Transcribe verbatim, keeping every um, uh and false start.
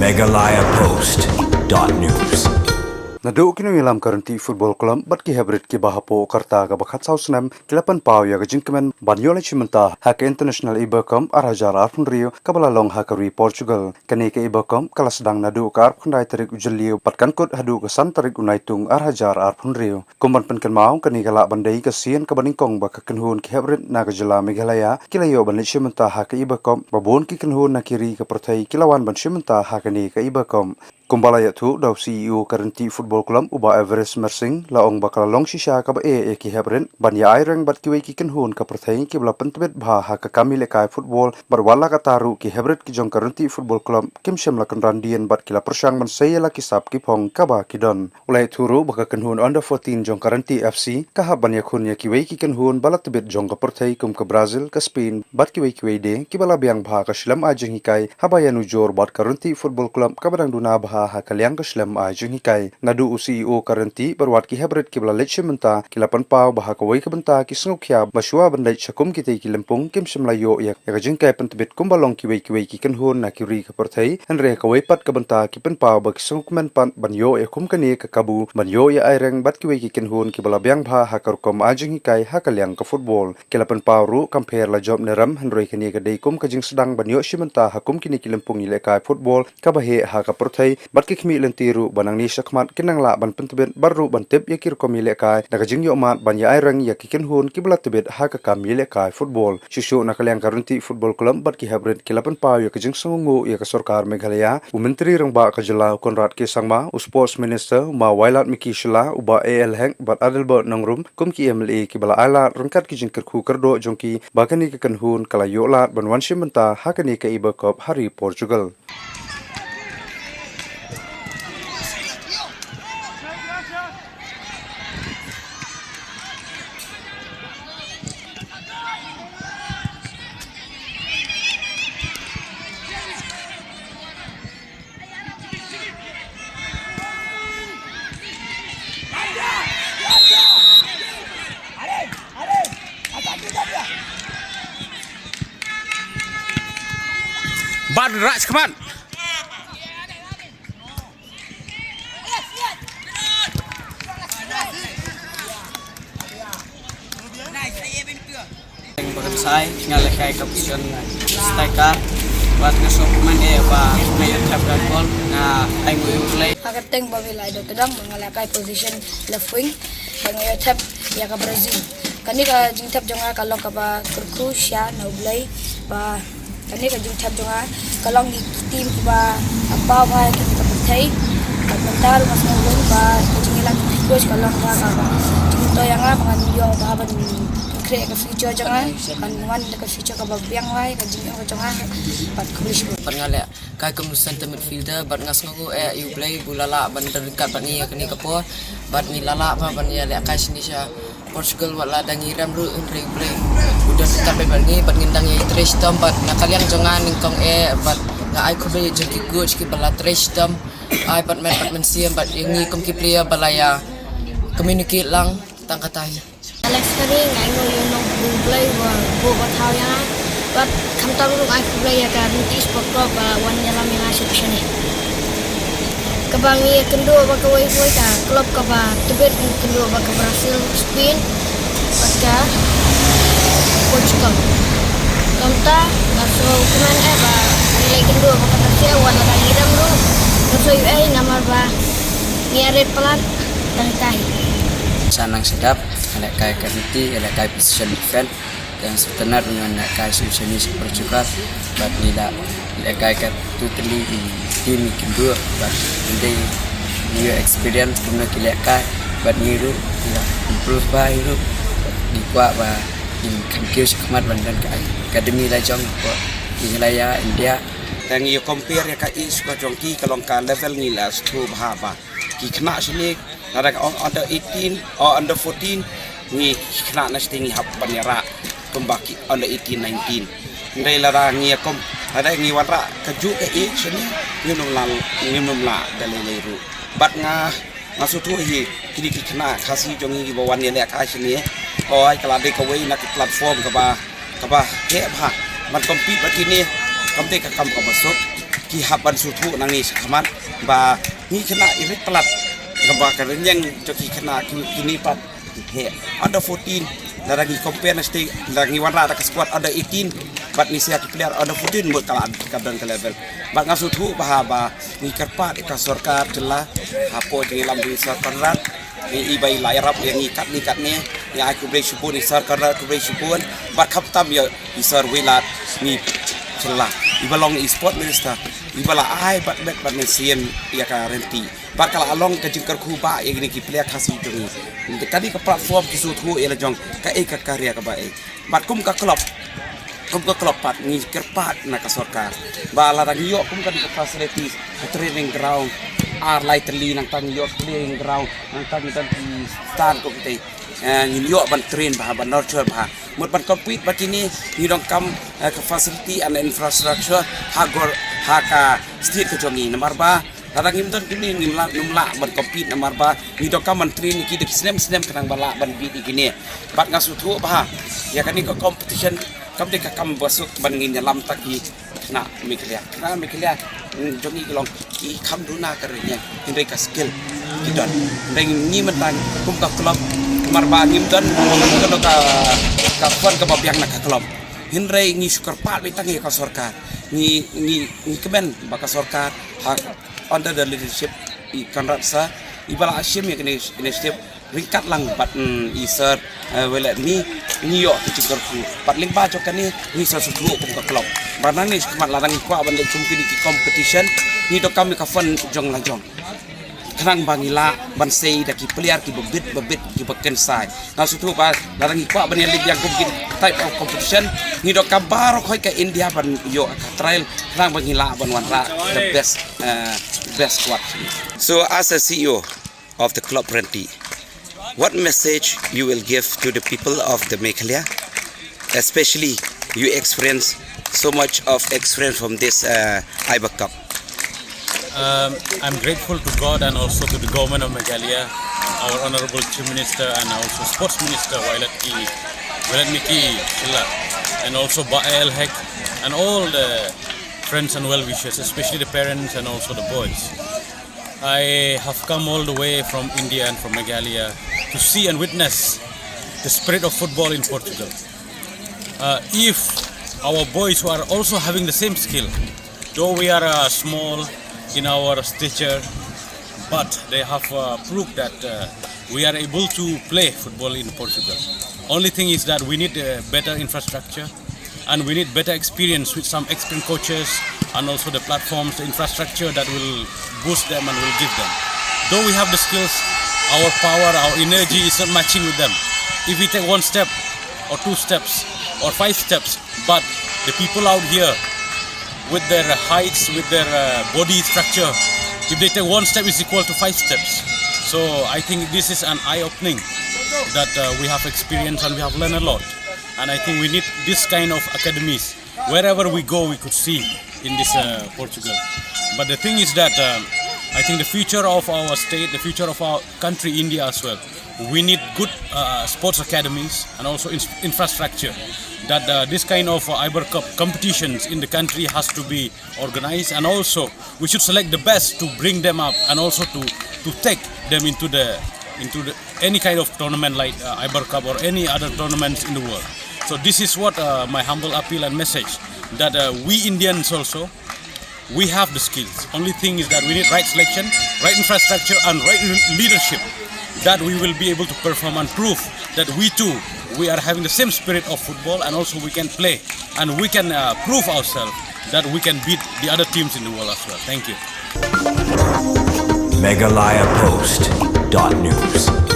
Meghalaya Post dot news. Naduh ki nongïalam ka Rynti Football Club bad ki heprit kiba hapoh ka rta kaba khatsaw snem ki la pynpaw ïa ka jingkmen ban ïoh leit shim bynta ha ka International Ibercup ar hajar arphew hynriew kaba la long ha ka ri Portugal. Kane ka Ibercup ka la sdang naduh ka arphew khyndai tarik u Jylliew bad kan kut haduh ka san tarik u Naitung ar hajar arphew hynriew. Kum ban pynkynmaw, kane ka lah ban dei ka sien kaba nyngkong ba ka kynhun ki heprit na ka jylla Meghalaya ki la ïoh ban leit shim bynta ha ka Ibercup, ba bun ki kynhun na ki ri ka pyrthei ki la wan ban shim bynta ha kane ka Ibercup. Kumba la ïathuh da u C E O ka Rynti Football Club, u Bah Everest Mersing, la ong ba ka la long shisha kaba eh ïa ki heprit ban ïa aireng bad kiwei ki kynhun ka pyrthei kiba la pyntbit bha ha ka kam ïalehkai football, bad wat la katta ruh ki heprit ki jong ka Rynti Football Club kim shym la kynran dien bad ki la pyrshang ban sei ïa la ki sap ki phong kaba ki don. U la ïathuh ruh ba ka kynhun under fourteen jong ka Rynti F C ka hap ban ïakhun ïa kiwei ki kynhun ba la tbit jong ka pyrthei kum ka Brazil, ka Spain bad kiwei kiwei de kiba la biang bha ka shlem ai jinghikai haba ïanujor bad ka Rynti Football Club kaba dang duna bha ha ka liang ka shlem ai jinghikai. Naduh u C E O ka Rynti bad wat ki heprit kiba la leit shim bynta ki la pynpaw ba ha kawei ka bynta ki sngewkhia ba shuwa ban leit sha kum kitei ki lympung kim shym la ïoh ïa ka jinghikai pyntbit kumba long kiwei kiwei ki kynhun na ki ri ka pyrthei, hynrei ha kawei pat ka bynta ki pynpaw ba ki sngewkmen pat ban ïoh ïa kum kane ka kabu ban ïoh ïa aireng bad kiwei ki kynhun kiba la biang bha ha ka rukom ai jinghikai ha ka liang ka football. Ki la pynpaw ruh kam pher la jop ne rem, hynrei kane ka dei kum ka jingsdang ban ïoh shim bynta ha kum kine ki lympung ïalehkai football kaba heh ha ka pyrthei, bad ki khmih lynti ruh ba nangne shakhmat kin nang lah ban pyntbit bad ruh ban tip ïa ki rukom ïalehkai da ka jingïohmad ban ïa aireng ïa ki kynhun kiba la tbit ha ka kam ïalehkai football. Shuh shuh na ka liang ka Rynti Football Club bad ki heprit ki la pynpaw ïa ka jingsngewnguh ïa ka sorkar Meghalaya, u Myntri Rangbah ka jylla u Conrad K Sangma, u Sports Minister u Ma Wailadmiki Shylla, u Bah A L Hek bad Adelbert Nongrum kum ki M L A kiba la ailad ryngkat ki jingkyrkhu kyrdoh jong ki ba kane ka kynhun ka la ïoh lad ban wan shim bynta ha kane ka Ibercup ha ri Portugal. Ban rah khmat. Teng ba kan sai, nga lehkai ka position striker. Bad nga sngewkmen eh ba nga ïoh thep ka goal, nga ai nguh ïa U Blei. Ha ka teng ba wi lai da tdang, nga lehkai position left wing, ba nga ïoh thep ïa ka Brazil. Kane ka jingthep jong nga ka long kaba kyrkhu sha na U Blei, ba kane ka jingthep jong nga ka long ki team kiba paw bha ha kane ka pyrthei. Bad mynta ruh nga sngewbha ba ka jingïalam jong ki coach ka long ba ka jingmyntoi ïa nga ba ngan ïoh ba ban khreh ka future jong nga, ban wan da ka future kaba biang lai, ka jingïoh ka jong nga. Bad khublei shibun. Bad nga lehkai kum u center midfielder, bad nga sngewnguh eh ïa U Blei ba u la lah ban don ryngkat bad ngi ha kane ka por. Bad ngi la lah bha ban ïalehkai shane sha Portugal, wat la dang ïarem ruh, hynrei U Blei u don ryngkat bad ngi, bad ngin dang ïatrei shitom. Bad na ka liang jong nga nyngkong eh, bad nga ai khublei jong ki coach kiba la trei shitom, ai bad met bad mynsiem, bad ïa ngi kum ki player ba la ïa communicate lang tang katta hi. Alex Kari, nga ainguh ïa U Nongpynim U Blei ba u buh thaw ïa nga. Bad khamtam ruh nga ai khublei ïa ka Rynti Sport Club ba wan ïalam ïa nga sha shane. Kaba ngi ïakynduh bad kawei kawei ka club kaba tbit, ngi ïakynduh bad ka Brazil, Spain bad ka Portugal. Kumta nga sngewkmen eh ba ngi la ïakynduh bad ka Brazil, wat la dang ïarem ruh, ngam sngew ei namar ba ngi ïarit palat tang ïa ka hi. Sa nang sdap, nga lehkai ka Rynti, nga lehkai position defense. Te nga sngewtynnat ba ngan lehkai sha shane sha Portugal bad ngi la lehkai ka totally team ïakynduh bad ngi dei ngi ïoh experience kumno ki lehkai bad ngi ruh ngi la improve bha hi ruh. Ngi kwah ba ngin kham kiew shakhmat ban don ka academy la jong hapoh Meghalaya, India. Te ngi ïa compare ïa ka age ka jong ki ka long ka level ngi la sdang bha bha. Ki khynnah shane, lada ka ong under eighteen, o under fourteen, ngi khynnah na shatei ngi hap ban ïarah kumba ki under eighteen, nineteen. Hynrei lada ngi ïa kom, lada ngi wanrah kajuh ka age shane, ngim lah, ngim lah da lei lei ruh. Bad nga, nga sngewthuh hi, kine ki khynnah Khasi jong ngi kiba wan ïalehkai shane, hooid ka la dei kawei na ki platform kaba, kaba heh bha ban compete bad kine, kam dei ka kam kaba suk. Ki hap ban sngewthuh nangne shakhmat ba ngi khynnah i rit palat, kaba ka rynïeng jong ki khynnah ki, kine pat. He, under fourteen, lada ngi compare na state, lada ngi wanrah da ka squad under eighteen, bad ngi sia ki player under fourteen, mut ka la ka don ka level. Bad nga sngewthuh ba haba ngi kyrpad ïa ka sorkar jylla, hapoh jingïalam jong i Sir Conrad, ngi, iba i la ïarap ïa ngi katne katne, ngi ai khublei shibun ïa i Sir Conrad, khublei shibun, bad khamtam ïa i Sir Willard, ngi jylla, iba long i sport minister, iba la ai bad met bad mynsiem ïa ka Renti. Bad ka la long ka jingkyrkhu ba ïa kine ki player Khasi jong ngi. Kane ka platform ki sngewthuh ïa la jong kaei ka career kaba ei. Bad kum ka club, kum ka club pat ngi kyrpad na ka sorkar ba lada ngi ïoh kum kane ka facilities, ka training ground ar lai tylli, nangta ngi ïoh playing ground, nangta ngi don ki stand kum te. Eh, ngin ïoh ban train bha, ban nurture bha. Mut ban compete bad kine, ngi donkam, eh, ka facility and infrastructure ha gor, ha ka state ka jong ngi. Namar ba lada ngim don kine, ngim lah, ngim lah ban compete, namar ba ngi donkam ban train ïa ki da ki snem snem khnang ba lah ban beat ïa kine. Bad nga sngewthuh ba ha, ïa kane ka competition kam dei ka kam ba suk ban ngin ïalam tang ki khynnah Meghalaya. Khynnah Meghalaya, mm, jong ngi ki long ki kham duna ka rynïeng, hynrei ka skill ki don. Hynrei ngi mynta kum ka club, namar ba ngim don, ngim don ka, ka fund kaba biang na ka club. Hynrei ngi shu kyrpad beit tang ïa ka sorkar. Ngi, ngi, ngi kmen ba ka sorkar ha, under the leadership i Conrad Sir, iba la shim ïa kane initiative ryngkat lang bad, mm, i Sir, eh, Willard, ngi, ngi ïoh ka jingkyrkhu. Bad lyngba jong kane ngi sa sngewthuh kum ka club. Bad nangne shakhmat lada ngi kwah ban leh kum kine ki competition, ngi donkam ïa ka fund jong la jong. Khnang ba ngi lah ban sei da ki player kiba bit ba bit kiba kynsai. Nga sngewthuh ba lada ngi kwah ban ïaleit ïa kum kine type of competition, ngi donkam baroh khoit ka India ban ïoh ka trial, khnang ba ngi lah ban wanrah the best, eh, best squad. So as a C E O of the club Renti, what message you will give to the people of the Meghalaya, especially you experience so much of experience from this, uh, Iber Cup? Um, I'm grateful to God and also to the government of Meghalaya, our honorable Chief Minister and also Sports Minister Wailadmiki, Wailadmiki Shylla, and also Bah L Hek and all the friends and well-wishers, especially the parents and also the boys. I have come all the way from India and from Meghalaya to see and witness the spirit of football in Portugal. Uh, if our boys who are also having the same skill, though we are, uh, small in our stature, but they have, uh, proved that, uh, we are able to play football in Portugal. Only thing is that we need, uh, better infrastructure, and we need better experience with some experienced coaches and also the platforms, the infrastructure that will boost them and will give them. Though we have the skills, our power, our energy is not matching with them. If we take one step or two steps or five steps, but the people out here with their heights, with their, uh, body structure, if they take one step, is equal to five steps. So I think this is an eye-opening that, uh, we have experienced and we have learned a lot. And I think we need this kind of academies. Wherever we go, we could see in this, uh, Portugal. But the thing is that, um, I think the future of our state, the future of our country, India as well, we need good, uh, sports academies and also ins- infrastructure. That, uh, this kind of, uh, Iber Cup competitions in the country has to be organized, and also we should select the best to bring them up and also to, to take them into the, into the any kind of tournament like, uh, Iber Cup or any other tournaments in the world. So this is what, uh, my humble appeal and message, that, uh, we Indians also, we have the skills. Only thing is that we need right selection, right infrastructure, and right re- leadership, that we will be able to perform and prove that we too, we are having the same spirit of football, and also we can play and we can, uh, prove ourselves that we can beat the other teams in the world as well. Thank you. Meghalaya Post dot news.